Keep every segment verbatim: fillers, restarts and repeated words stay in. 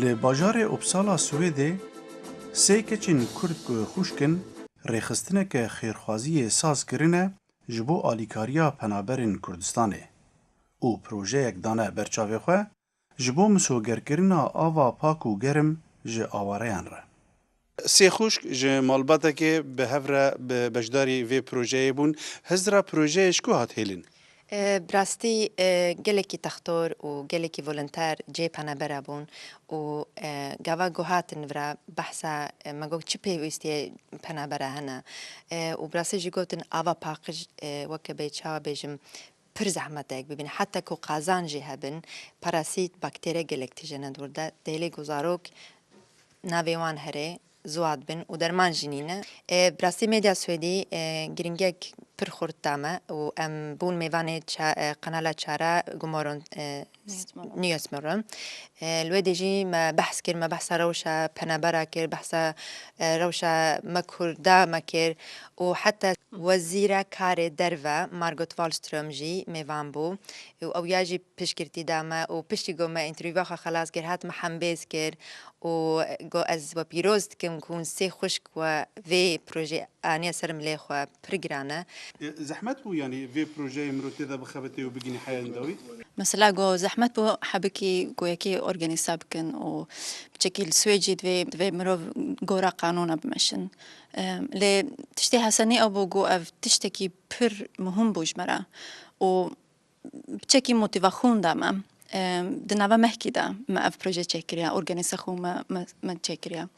Li bajarê Uppsala Swêdê sê keçên Kurd ku xwişk in, rêxistineke xêrxwaziyê saz kirine ji bo alîkariya penaberên Kurdistanê û projeyek dane ber çavê xwe ji bo misogerkirina ava pak û germ ji awareyan re. Sê xwişk ji malbatekê bi hev re bi beşdarî vê projeyê bûn. Hizra projeyê ji ku hat hêlin? E, bi rastî, e, gelekî textor û gelekî volonter cihê penebera bûn û, e, gava ku hatin vira behsa, e, me got çi pêwîstiyê penebera hene. E, û bi rastî jî gotin ava paqij, e, weke bê çawa bêjim, pir zehmet e bibîne. Heta ku qazan jî hebin, parasît, bakterya gelek tije ne di wir de. Dêlê ku zarok navê wan herê, ziwa dibin û derman jî nîne. E, bi rastî medya Swêdî, e, giringiyek pir xurt da me û em bûn mêvanê ça-, e, kanala çara Gumoron, e, Nyhetsmorgon. Nyhetsmorgon. E, li wê dê jî me behs kir, me behsa rewşa penebera kir, behsa, e, rewşa me Kurda me kir û heta wezîra karê derve Margot Wallström jî mêvan bû û ew ya jî piştgirtî da me û piştî ku me întervîwa xwe xelas kir, hat me hembêz kir û got ez we pîroz dikim ku hûn sê xwişk we vê projeyê aniye ser milê xwe, pir giran e. E, zehmet bû, yanî vê projeyê mirov tê de bixebitê û bigihîne heya dawî? Mesela ku zehmet bû hebikî ku yekê organîze bikin û piçekî li Swêd jî divê, divê mirov gora qanûna bimeşin. Em, lê tiştê hesenî ew bû ku ev tiştekî pir muhim bû ji me re û piçekî motivaxûn da me. Em, di nava mehkî de me ev proje çêkiriye, organîze xwe me, me, me çêkiriye.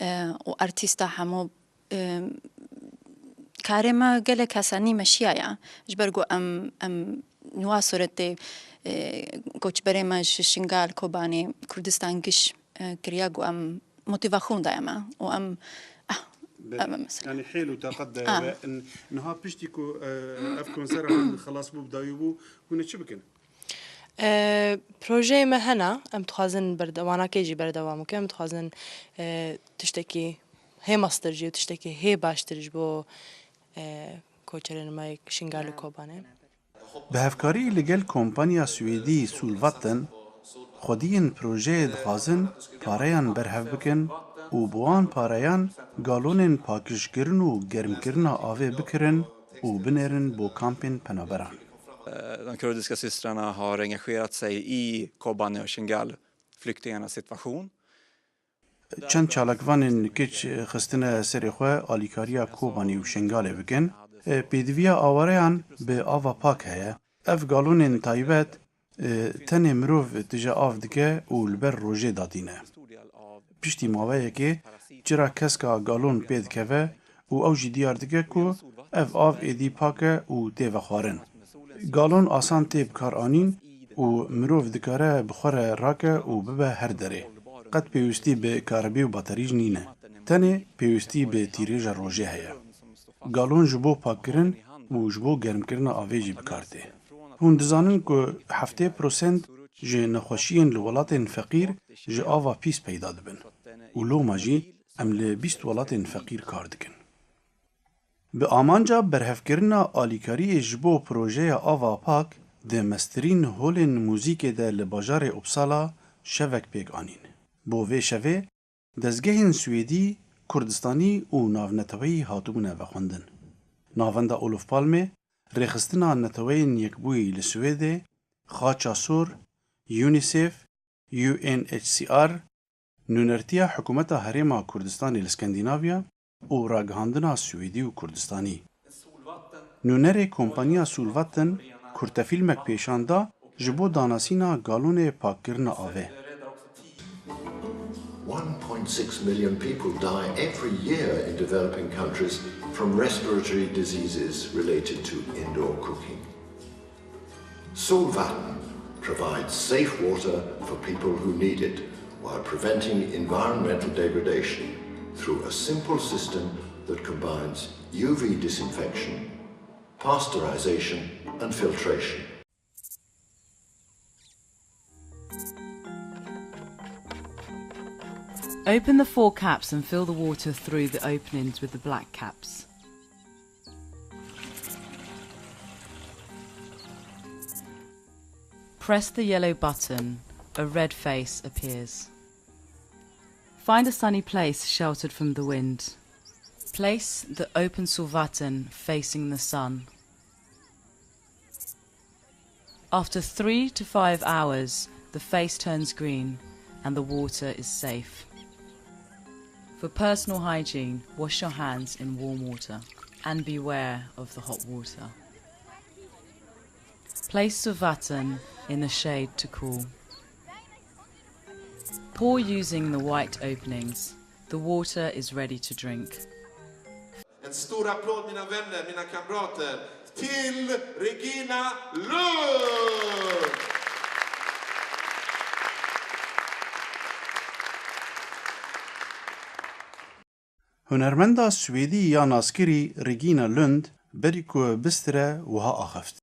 E, û artîsta hemû, em, karê me gelek hesenî meşiya ye. Ji ber ku em, em niha sûretê, e, koçberê me ji Şingal, Kobanê, Kurdistan giş, e, kiriye ku em motivaxûn daye me û em, ah, Belê. Em, em, mesela. Yanî hêl û taqet daye Ah. we. N-, niha piştî ku, e, ev konsera hûn xelas bû, bi dawî bû, hûn ê çi bikin? E, projeyê me hene, em dixwazin berde-, wanakê jî berdewam bikin, em dixwazin, e, tiştekî hê mestir jî û tiştekî hê baştir ji bo, e, koçerên me yê Şingal û Kobanê. Bi hevkarî li gel kompanya Swêdî Solvatten, xwediyên projeyê dixwazin pareyan berhev bikin û bi wan pareyan galonên pakijkirin û germkirina avê bikirin û binêrin bo kampên penaberan. De kurdiska systrarna har engagerat sig i Kobane och Shingal flyktingarnas situation. Çend çalakvanên kiç xistine serê xwe alîkariya Kobanê û Şengalê bikin. Pêdiviya awareyan bi ava pak heye. Ev galonên taybet, tenê mirov tije av dike û li ber rojê datîne. Piştî maweyekê çira keska galon pê dikeve û ew jî diyar dike ku ev av êdî pak e û tê vexwarin. Galon asan tê bikaranîn û mirov dikare bi xwe re rake û bibe her derê. Qet pêwîstî bi karibî û baterî jî nîne. Tenê pêwîstî bi tîrêja rojê heye. Galon ji bo pakkirin û ji bo germkirina avê jî bi kar tê. Hûn dizanin ku heftê prosent ji nexweşiyên li welatên feqîr ji ava pîs peyda dibin û loma jî em li bîst welatên feqîr kar dikin. Bi amanca berhevkirina alîkariyê ji bo projeya ava pak di mestirîn holên muzîkê de li bajarê Uppsala şevek pêk anîn. Bo vê şevê dezgehên Swêdî, Kurdistanî û navneteweyî hatibûne vexwendin. Navenda Olof Palmê, Rêxistina Neteweyên Yekbûyî li Swêdê, Xaça Sor, UNICEF, U N H C R, Nûnertiya Hikûmeta Herêma Kurdistanê li Skandinavya û Ragihandina Swêdî û Kurdistanî. Nûnerê kompaniya Solvatten kurtefîlmek pêşan da ji bo danasîna galonê pakkirina avê. One point six million people die every year in developing countries from respiratory diseases related to indoor cooking. Solvatten provides safe water for people who need it while preventing environmental degradation through a simple system that combines U V disinfection, pasteurization and filtration. Open the four caps and fill the water through the openings with the black caps. Press the yellow button. A red face appears. Find a sunny place sheltered from the wind. Place the open survatten facing the sun. After three to five hours, the face turns green and the water is safe. For personal hygiene, wash your hands in warm water and beware of the hot water. Place survatten in the shade to cool. Pour using the white openings. The water is ready to drink. En stor applåd, mina vänner, mina kamrater, till Regina Lund! Hunermenda Swêdî ya naskirî Regina Lund berî ku bistire wiha axift.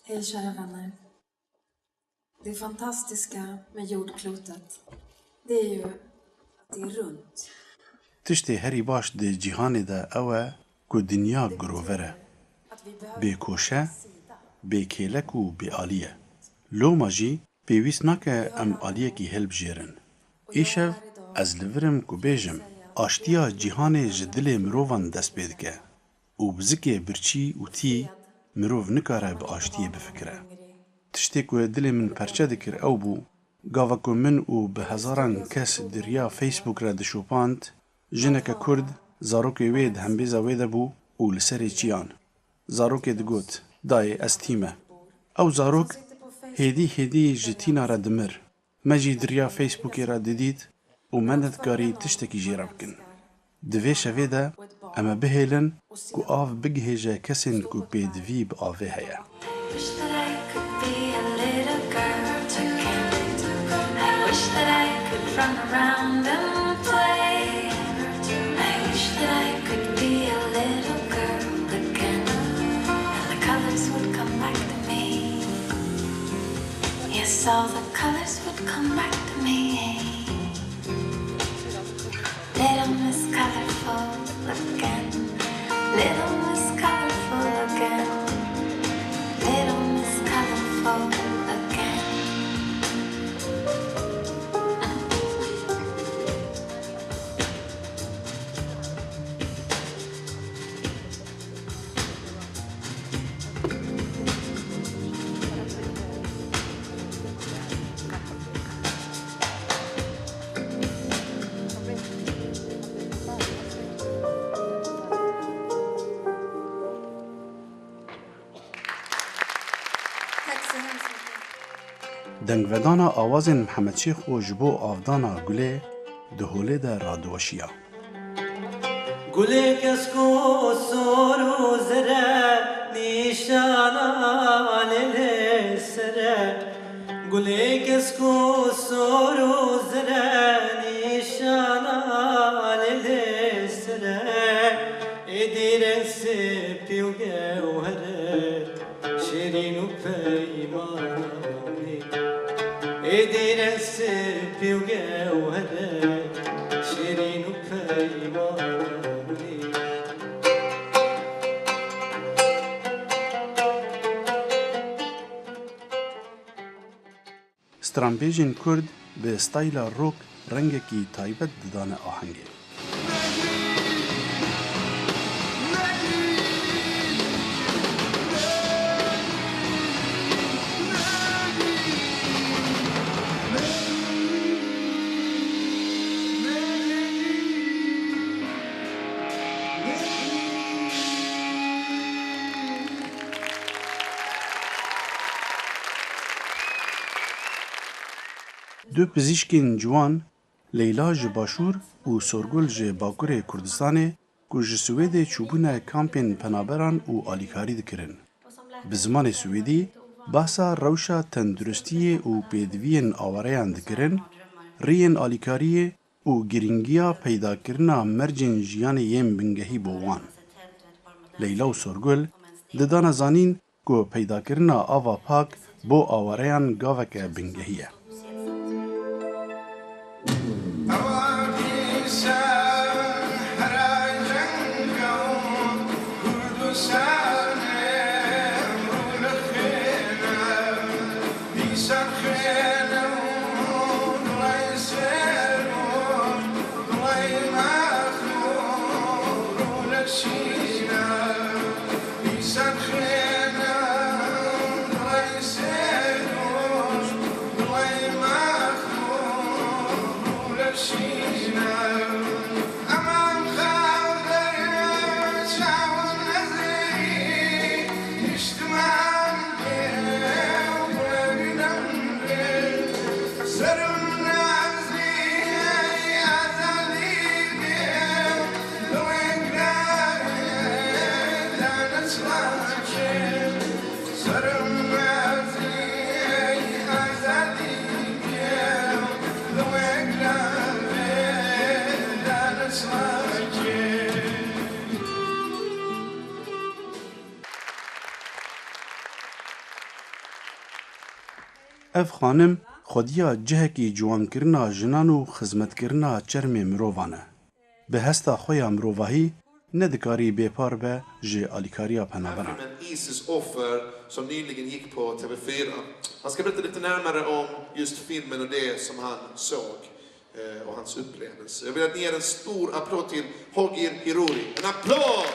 Hej, kära vänner. Det fantastiska med jordklotet, det är ju att det är runt. Tiştê herî baş di cîhanê de ew e ku dinya girover e. Bê koşe, bê kêlek û bê alî ye. Loma jî pêwîst nake em aliyekî hilbijêrin. Îşev ez li vir im ku bêjim, aştiya cîhanê ji dilê mirovan dest pê dike. Û bi zikê birçî û tî mirov nikare bi aştiyê bifikire. Tiştê ku dilê min perçe dikir ew bû, gava ku min û bi hezaran kes di riya Facebook re dişopand, jineke Kurd, zarokê wê di hembêza wê de bû û li serê çiyan. Zarokê digot, dayê ez tî me. Ew zarok hêdî hêdî ji tîna re dimir. Me jî di riya Facebookê re didît û me nedikarî tiştekî jê re bikin. Di vê şevê de em ê bihêlin ku av bigihêje kesên ku pêdivî bi avê heye. Wish that I could be a little girl again. I wish that I could run around and play. I wish that I could be a little girl again. And the colors would come back to me. Yes, all the colors would come back to me. Little Miss Colorful again. Little Miss Colorful again. Little Miss Colorful again. Dengvedana awazên Mihemed Şêxo ji bo avdana Gulê di holê de radiweşiya. Gulê kesk û sor û zere nîşana lê lê sere. Gulê kesk û sor û zere nîşana lê lê sere. Êdî reng spî û gewhere. Şêrîn û peymanê. Êdî reng spî û gewhere, şêrîn û peymanê. Stranbêjên Kurd bi stayla rock rengekî taybet didane ahengê. Du pizîşkên ciwan, Leyla ji Başûr û Sorgul ji Bakurê Kurdistanê, ku ji Swêdê çûbûne kampên penaberan û alîkarî dikirin. Bi zimanê Swêdî behsa rewşa tenduristiyê û pêdiviyên awareyan dikirin, riyên alîkariyê û girîngiya peydakirina mercên jiyanê yên bingehî bo wan. Leyla û Sorgul didane zanîn ku peydakirina ava pak bo awareyan gaveke bingehî ye. Ev xanim xwediya cihekî ciwankirina jinan û xizmetkirina çermê mirovan e. Bi hesta xwe ya mirovahî nedikarî bêpar be ji alîkariya penaberan. Filmen Isis offer som nyligen gick på T V fyra. Han ska berätta lite närmare om just filmen och det som han såg, eh, och hans upplevelse. Jag vill att ni ger en stor applåd till Hogir Hiruri. En applåd!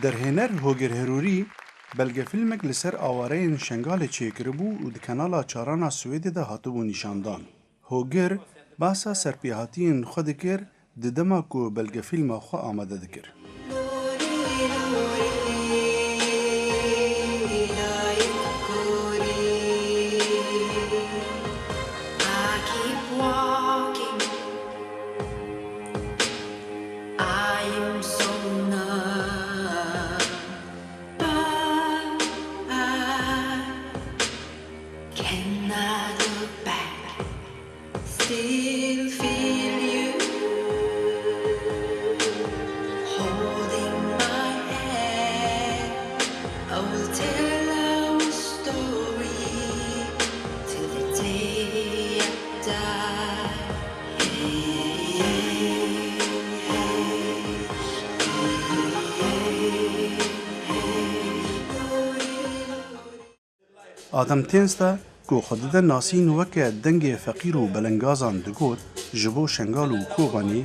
Derhêner Hogir Hiruri belgefîlmek li ser awareyên Şengalê çêkiribû û di kanala Çarana Swêdê de hatibû nîşandan. Hogir behsa serpêhatiyên xwe dikir di dema ku belgefîlma xwe amade dikir. I keep walking. I am so numb, but I cannot look back. Still feel you holding my hand. I will tell our story till the day I die. Hey, hey, hey, hey, hey. Adam Tênsta ku xwe dide nasîn weke dengê feqîr û belengazan digot, ji bo Şengal û Kobanî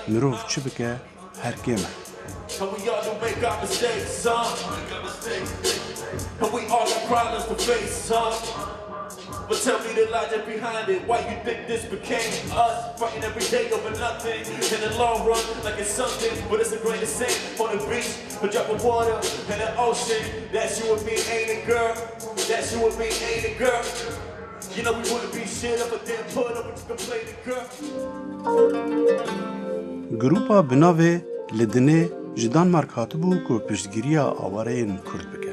mirov çi bike, her kêm e. And we all do make our mistakes, huh? And we all got problems to face, huh? But tell me the logic behind it. Why you think this became us? Fighting every day over nothing. In the long run, like it's something, but it's a grain of sand on the beach. A drop of water in the ocean. That's you and me, ain't it, girl? That's you and me, ain't it, girl? You know we wouldn't be shit if I didn't put up with you complaining, girl. Grupa bi navê Li Dinê ji Danmark hatibû ku piştgiriya awareyên Kurd bike.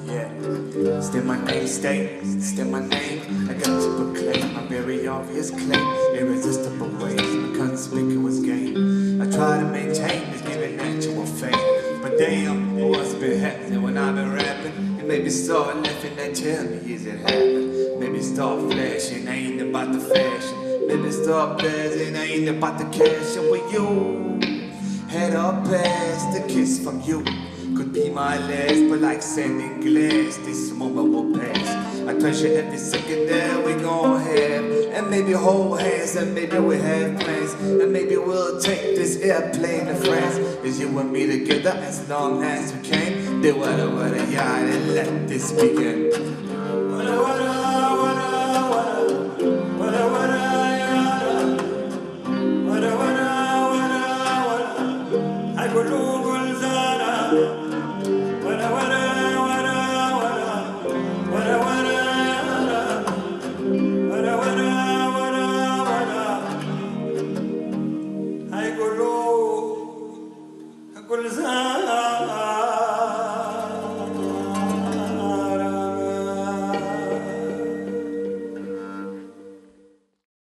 Yeah, still my name stay, still my name. I got to proclaim my very obvious claim. Irresistible ways, my conspicuous game. I try to maintain this given natural fame. But damn, what's been happening when I've been rapping? You may be starting laughing and tell me, is it happening? Maybe start flashing, I ain't about the fashion. Maybe start flashing, I ain't about the cash. And with you, head up past the kiss from you. Could be my last, but like sand and glass, this moment will pass. I treasure every second that we gon' have. And maybe hold hands, and maybe we have plans. And maybe we'll take this airplane to France. Is you and me together as long as we can. Do whatever they got and let this begin.